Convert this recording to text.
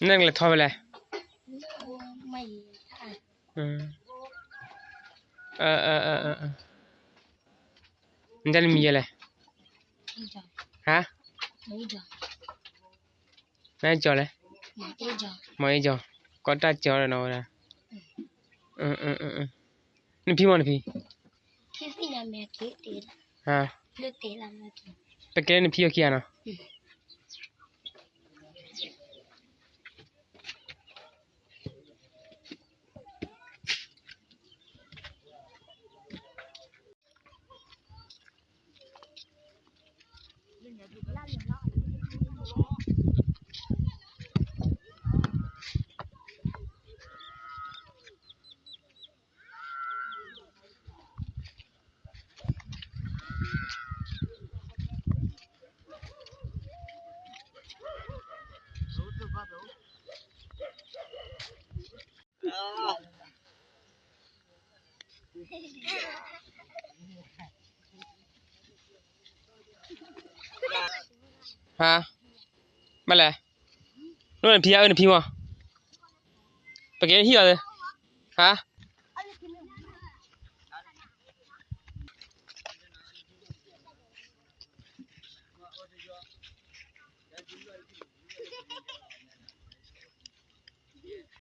နကလဲၤထီၣ်ဖဲလဲၣ်. နတၢ်နမံၤယဲလဲၣ်. ဟါ, နကၠီၤလဲၣ်. မ့ၢ်အ့ၣ်ကၠီၤ, ကီတၢ်ကၠီၤဒီးနီၤဝဲဒၣ်. နဖံမ့ၢ်နဖံ, ပကဲလၢနဖံအီၤခံဂၤနီၤ. ဟါ, ဘၣ်လဲၣ်, နအိၣ်နဖံဧါ, အၢ နဖံမ့ၢ်, ပကဲဟံၣ်အီၤ, ဟါ